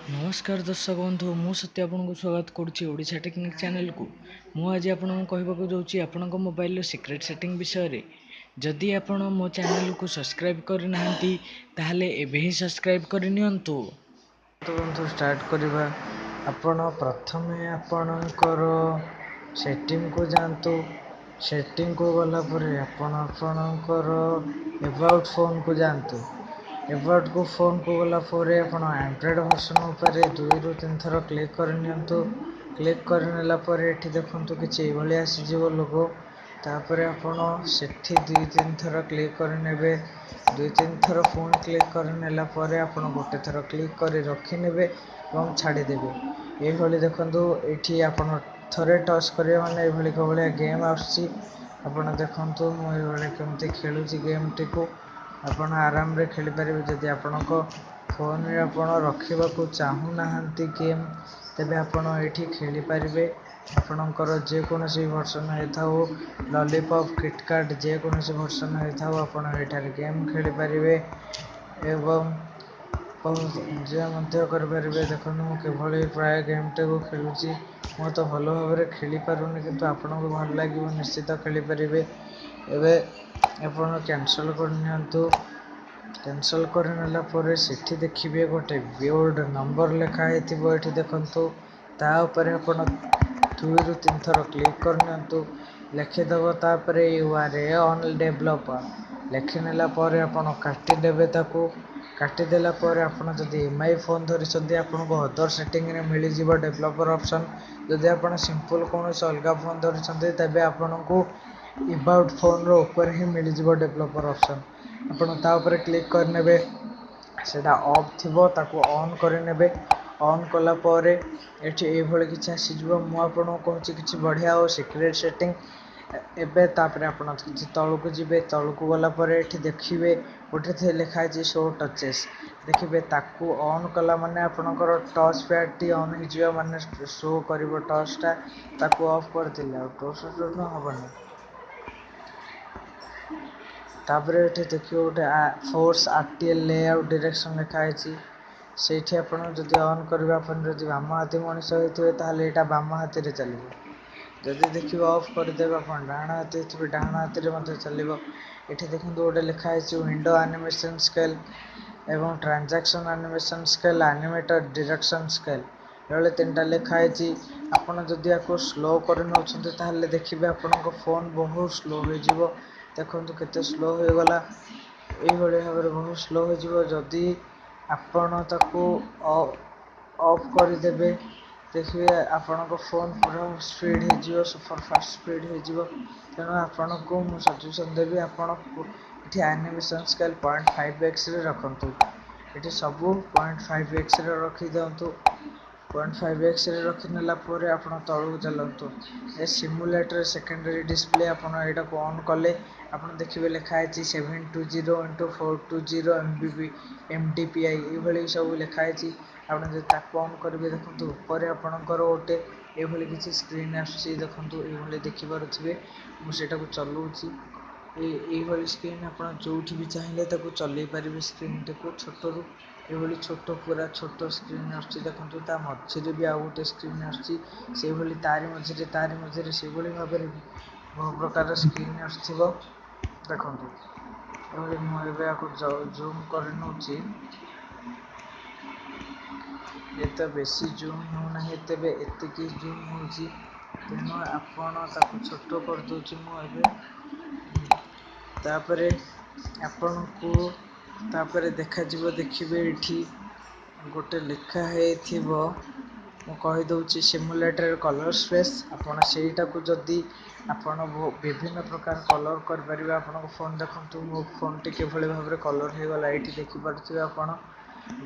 ନମସ୍କାର ଦର୍ଶକ ବନ୍ଧୁ, ମୁଁ ସତ୍ୟ ଆପଣଙ୍କୁ ସ୍ୱାଗତ କରୁଛି ଓଡ଼ିଶା ଟେକ୍ନିକ୍ ଚ୍ୟାନେଲକୁ। ମୁଁ ଆଜି ଆପଣଙ୍କୁ କହିବାକୁ ଯାଉଛି ଆପଣଙ୍କ ମୋବାଇଲର ସିକ୍ରେଟ୍ ସେଟିଂ ବିଷୟରେ। ଯଦି ଆପଣ ମୋ ଚ୍ୟାନେଲକୁ ସବସ୍କ୍ରାଇବ୍ କରିନାହାନ୍ତି, ତାହେଲେ ଏବେ ହିଁ ସବସ୍କ୍ରାଇବ୍ କରିନିଅନ୍ତୁ। ତ ବନ୍ଧୁ, ଷ୍ଟାର୍ଟ କରିବା। ଆପଣ ପ୍ରଥମେ ଆପଣଙ୍କର ସେଟିଂକୁ ଯାଆନ୍ତୁ। ସେଟିଂକୁ ଗଲା ପରେ ଆପଣ ଆପଣଙ୍କର ଏବାଉଟ୍ ଫୋନ୍କୁ ଯାଆନ୍ତୁ। ଏବାଉଟ୍କୁ ଫୋନ୍କୁ ଗଲା ପରେ ଆପଣ ଆଣ୍ଡ୍ରଏଡ଼୍ ଭର୍ସନ୍ ଉପରେ 2ରୁ 3 ଥର କ୍ଲିକ୍ କରିନିଅନ୍ତୁ। କ୍ଲିକ୍ କରିନେଲା ପରେ ଏଠି ଦେଖନ୍ତୁ, କିଛି ଏଇଭଳି ଆସିଯିବ ଲୋଗୋ। ତାପରେ ଆପଣ ସେଠି 2 3 ଥର କ୍ଲିକ୍ କରିନେବେ। 2 3 ଥର ପୁଣି କ୍ଲିକ୍ କରିନେଲା ପରେ ଆପଣ ଗୋଟେ ଥର କ୍ଲିକ୍ କରି ରଖିନେବେ ଏବଂ ଛାଡ଼ିଦେବେ। ଏଇଭଳି ଦେଖନ୍ତୁ, ଏଇଠି ଆପଣ ଥରେ ଟଚ୍ କରିବେ ମାନେ ଏଇଭଳି ଭଳିଆ ଗେମ୍ ଆସୁଛି। ଆପଣ ଦେଖନ୍ତୁ, ମୁଁ ଏଇଭଳି କେମିତି ଖେଳୁଛି ଗେମ୍ଟିକୁ। ଆପଣ ଆରାମରେ ଖେଳିପାରିବେ। ଯଦି ଆପଣଙ୍କ ଫୋନ୍ରେ ଆପଣ ରଖିବାକୁ ଚାହୁଁନାହାନ୍ତି ଗେମ୍, ତେବେ ଆପଣ ଏଇଠି ଖେଳିପାରିବେ। ଆପଣଙ୍କର ଯେକୌଣସି ଭର୍ସନ୍ ହେଇଥାଉ, ଲଲିପପ୍, କିଟକାଟ୍, ଯେକୌଣସି ଭର୍ସନ୍ ହେଇଥାଉ, ଆପଣ ଏଇଠାରେ ଗେମ୍ ଖେଳିପାରିବେ ଏବଂ ବହୁତ ଏନ୍ଜୟ ମଧ୍ୟ କରିପାରିବେ। ଦେଖନ୍ତୁ, ମୁଁ କିଭଳି ପ୍ରାୟ ଗେମ୍ଟିକୁ ଖେଳୁଛି। ମୁଁ ତ ଭଲ ଭାବରେ ଖେଳିପାରୁନି, କିନ୍ତୁ ଆପଣଙ୍କୁ ଭଲ ଲାଗିବ, ନିଶ୍ଚିତ ଖେଳିପାରିବେ। ଏବେ ଆପଣ କ୍ୟାନସଲ୍ କରିନିଅନ୍ତୁ। କ୍ୟାନସଲ୍ କରିନେଲା ପରେ ସେଠି ଦେଖିବେ ଗୋଟେ ବିଲ୍ଡ ନମ୍ବର ଲେଖା ହେଇଥିବ। ଏଠି ଦେଖନ୍ତୁ, ତା ଉପରେ ଆପଣ 2ରୁ 3 ଥର କ୍ଲିକ୍ କରିନିଅନ୍ତୁ। ଲେଖିଦେବ ତାପରେ "you are a on developer"। ଲେଖିନେଲା ପରେ ଆପଣ କାଟିଦେବେ ତାକୁ। କାଟିଦେଲା ପରେ ଆପଣ ଯଦି ଏମ୍ I phone ଧରିଛନ୍ତି, ଆପଣଙ୍କୁ ଅଦର ସେଟିଂରେ ମିଳିଯିବ ଡେଭଲପର୍ ଅପସନ୍। ଯଦି ଆପଣ ସିମ୍ପଲ୍ କୌଣସି ଅଲଗା ଫୋନ୍ ଧରିଛନ୍ତି, ତେବେ ଆପଣଙ୍କୁ ଏବାଉଟ୍ ଫୋନ୍ର ଉପରେ ହିଁ ମିଳିଯିବ ଡେଭଲପର୍ ଅପସନ୍। ଆପଣ ତା ଉପରେ କ୍ଲିକ୍ କରିନେବେ। ସେଇଟା ଅଫ୍ ଥିବ, ତାକୁ ଅନ୍ କରିନେବେ। ଅନ୍ କଲା ପରେ ଏଠି ଏଇଭଳି କିଛି ଆସିଯିବ। ମୁଁ ଆପଣଙ୍କୁ କହୁଛି କିଛି ବଢ଼ିଆ ଆଉ ସିକ୍ରେଟ୍ ସେଟିଂ ଏବେ। ତାପରେ ଆପଣ କିଛି ତଳକୁ ଯିବେ। ତଳକୁ ଗଲା ପରେ ଏଠି ଦେଖିବେ ଗୋଟେ ଲେଖା ହେଇଛି ଶୋ ଟଚେସ୍। ଦେଖିବେ, ତାକୁ ଅନ୍ କଲା ମାନେ ଆପଣଙ୍କର ଟଚ୍ ପ୍ୟାଡ଼୍ଟି ଅନ୍ ହେଇଯିବ, ମାନେ ଶୋ କରିବ ଟଚ୍ଟା। ତାକୁ ଅଫ୍ କରିଦେଲେ ଆଉ ଟଚ୍ ହେବନି। ତାପରେ ଏଠି ଦେଖିବ ଗୋଟେ ଫୋର୍ସ ଆର୍ ଟି ଏଲ୍ ଲେଆଉଟ୍ ଡିରେକ୍ସନ୍ ଲେଖା ହେଇଛି। ସେଇଠି ଆପଣ ଯଦି ଅନ୍ କରିବେ, ଆପଣ ଯଦି ବାମ ହାତୀ ମଣିଷ ହେଇଥିବେ, ତାହେଲେ ଏଇଟା ବାମ ହାତୀରେ ଚାଲିବ। ଯଦି ଦେଖିବେ ଅଫ୍ କରିଦେବେ, ଆପଣ ଡାହାଣ ହାତୀ ହେଇଥିବେ, ଡାହାଣ ହାତୀରେ ମଧ୍ୟ ଚାଲିବ। ଏଠି ଦେଖନ୍ତୁ, ଗୋଟେ ଲେଖା ହେଇଛି ୱିଣ୍ଡୋ ଆନିମେସନ୍ ସ୍କେଲ୍ ଏବଂ transition animation scale, animator direction scale, ଏଭଳି ତିନିଟା ଲେଖା ହେଇଛି। ଆପଣ ଯଦି ୟାକୁ ସ୍ଲୋ କରି ନେଉଛନ୍ତି, ତାହେଲେ ଦେଖିବେ ଆପଣଙ୍କ ଫୋନ୍ ବହୁତ ସ୍ଲୋ ହେଇଯିବ। ଦେଖନ୍ତୁ କେତେ ସ୍ଲୋ ହୋଇଗଲା। ଏଇଭଳି ଭାବରେ ବହୁତ ସ୍ଲୋ ହୋଇଯିବ। ଯଦି ଆପଣ ତାକୁ ଅଫ୍ କରିଦେବେ, ଦେଖିବେ ଆପଣଙ୍କ ଫୋନ୍ ପୁରା ସ୍ପିଡ଼୍ ହେଇଯିବ, ସୁପର ଫାଷ୍ଟ ସ୍ପିଡ଼୍ ହେଇଯିବ। ତେଣୁ ଆପଣଙ୍କୁ ମୁଁ ସଜେସନ୍ ଦେବି, ଆପଣ ଏଠି ଆନିମେସନ୍ ସ୍କେଲ୍ 0.5 ଏକ୍ସରେ ରଖନ୍ତୁ। ଏଠି ସବୁ 0.5 ଏକ୍ସରେ ରଖିଦିଅନ୍ତୁ। 0.5 ଏକ୍ସରେ ରଖିନେଲା ପରେ ଆପଣ ତଳକୁ ଚାଲନ୍ତୁ। ଏ ସିମୁଲେଟର୍ ସେକେଣ୍ଡାରୀ ଡିସପ୍ଲେ, ଆପଣ ଏଇଟାକୁ ଅନ୍ କଲେ ଆପଣ ଦେଖିବେ ଲେଖା ହେଇଛି 720 into 420 MB MDPI, ଏଇଭଳି ସବୁ ଲେଖା ହେଇଛି। ଆପଣ ଯଦି ତାକୁ ଅନ୍ କରିବେ, ଦେଖନ୍ତୁ ଉପରେ ଆପଣଙ୍କର ଗୋଟେ ଏଇଭଳି କିଛି ସ୍କ୍ରିନ୍ ଆସୁଛି। ଦେଖନ୍ତୁ, ଏଇଭଳି ଦେଖିପାରୁଥିବେ, ମୁଁ ସେଇଟାକୁ ଚଲାଉଛି। ଏଇଭଳି ସ୍କ୍ରିନ୍ ଆପଣ ଯେଉଁଠି ବି ଚାହିଁଲେ ତାକୁ ଚଲେଇ ପାରିବେ। ସ୍କ୍ରିନ୍ଟିକୁ ଛୋଟରୁ ଏଇଭଳି ଛୋଟ, ପୁରା ଛୋଟ ସ୍କ୍ରିନ୍ ଆସୁଛି। ଦେଖନ୍ତୁ, ତା ମଝିରେ ବି ଆଉ ଗୋଟେ ସ୍କ୍ରିନ୍ ଆସୁଛି। ସେଇଭଳି ତାରି ମଝିରେ, ତାରି ମଝିରେ, ସେଇଭଳି ଭାବରେ ବହୁ ପ୍ରକାର ସ୍କ୍ରିନ୍ ଆସୁଥିବ। ଦେଖନ୍ତୁ ଏଭଳି, ମୁଁ ଏବେ ୟାକୁ ଜୁମ୍ କରିନେଉଛି। ଏ ତ ବେଶୀ ଜୁମ୍ ହେଉନାହିଁ, ତେବେ ଏତିକି ଜୁମ୍ ହେଉଛି। ତେଣୁ ଆପଣ ତାକୁ ଛୋଟ କରିଦେଉଛି ମୁଁ ଏବେ। ତାପରେ ଆପଣଙ୍କୁ ତାପରେ ଦେଖାଯିବ, ଦେଖିବେ ଏଇଠି ଗୋଟେ ଲେଖା ହେଇଥିବ, ମୁଁ କହିଦେଉଛି, ସିମୁଲେଟର୍ କଲର୍ ସ୍ପେସ୍। ଆପଣ ସେଇଟାକୁ ଯଦି ଆପଣ ବିଭିନ୍ନ ପ୍ରକାର କଲର୍ କରିପାରିବେ ଆପଣଙ୍କ ଫୋନ୍। ଦେଖନ୍ତୁ, ମୋ ଫୋନ୍ଟି କିଭଳି ଭାବରେ କଲର୍ ହେଇଗଲା, ଏଇଠି ଦେଖିପାରୁଥିବେ ଆପଣ।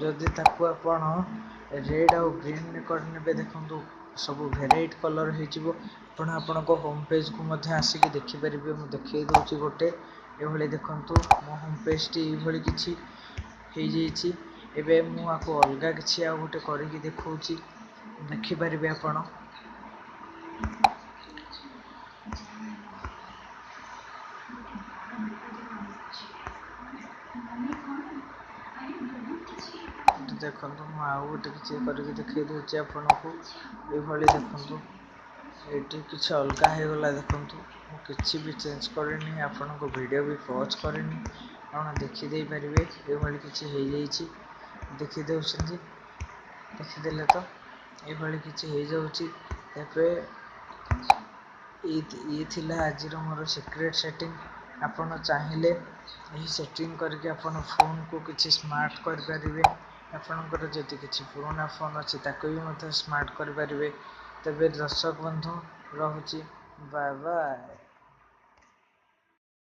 ଯଦି ତାକୁ ଆପଣ ରେଡ଼୍ ଆଉ ଗ୍ରୀନ୍ରେ କରିନେବେ, ଦେଖନ୍ତୁ ସବୁ ଭେରାଇଟି କଲର୍ ହେଇଯିବ। ଆପଣ ଆପଣଙ୍କ ହୋମ୍ ପେଜ୍କୁ ମଧ୍ୟ ଆସିକି ଦେଖିପାରିବେ। ମୁଁ ଦେଖେଇ ଦେଉଛି ଗୋଟେ ଏଭଳି। ଦେଖନ୍ତୁ, ମୋ ହୋମ୍ ପେଜ୍ଟି ଏଇଭଳି କିଛି ହେଇଯାଇଛି। ଏବେ ମୁଁ ଆକୁ ଅଲଗା କିଛି ଆଉ ଗୋଟେ କରିକି ଦେଖାଉଛି, ଦେଖିପାରିବେ ଆପଣ। ଦେଖନ୍ତୁ, ମୁଁ ଆଉ ଗୋଟେ କିଛି କରିକି ଦେଖାଇ ଦେଉଛି ଆପଣଙ୍କୁ। ଏଇଭଳି ଦେଖନ୍ତୁ, ଏଇଠି କିଛି ଅଲଗା ହେଇଗଲା। ଦେଖନ୍ତୁ, ମୁଁ କିଛି ବି ଚେଞ୍ଜ କରିନି, ଆପଣଙ୍କୁ ଭିଡ଼ିଓ ବି ପଜ୍ କରିନି, ଆପଣ ଦେଖିଦେଇପାରିବେ। ଏଇଭଳି କିଛି ହେଇଯାଇଛି, ଦେଖିଦେଉଛନ୍ତି, ଦେଖିଦେଲେ ତ ଏଇଭଳି କିଛି ହେଇଯାଉଛି। ତେବେ ଇଏ ଥିଲା ଆଜିର ମୋର ସିକ୍ରେଟ୍ ସେଟିଂ। ଆପଣ ଚାହିଁଲେ ଏହି ସେଟିଂ କରିକି ଆପଣ ଫୋନ୍କୁ କିଛି ସ୍ମାର୍ଟ କରିପାରିବେ। ଆପଣଙ୍କର ଯଦି କିଛି ପୁରୁଣା ଫୋନ୍ ଅଛି, ତାକୁ ବି ମଧ୍ୟ ସ୍ମାର୍ଟ କରିପାରିବେ। ତେବେ ଦର୍ଶକ ବନ୍ଧୁ, ରହୁଛି, ବାଏ ବାଏ।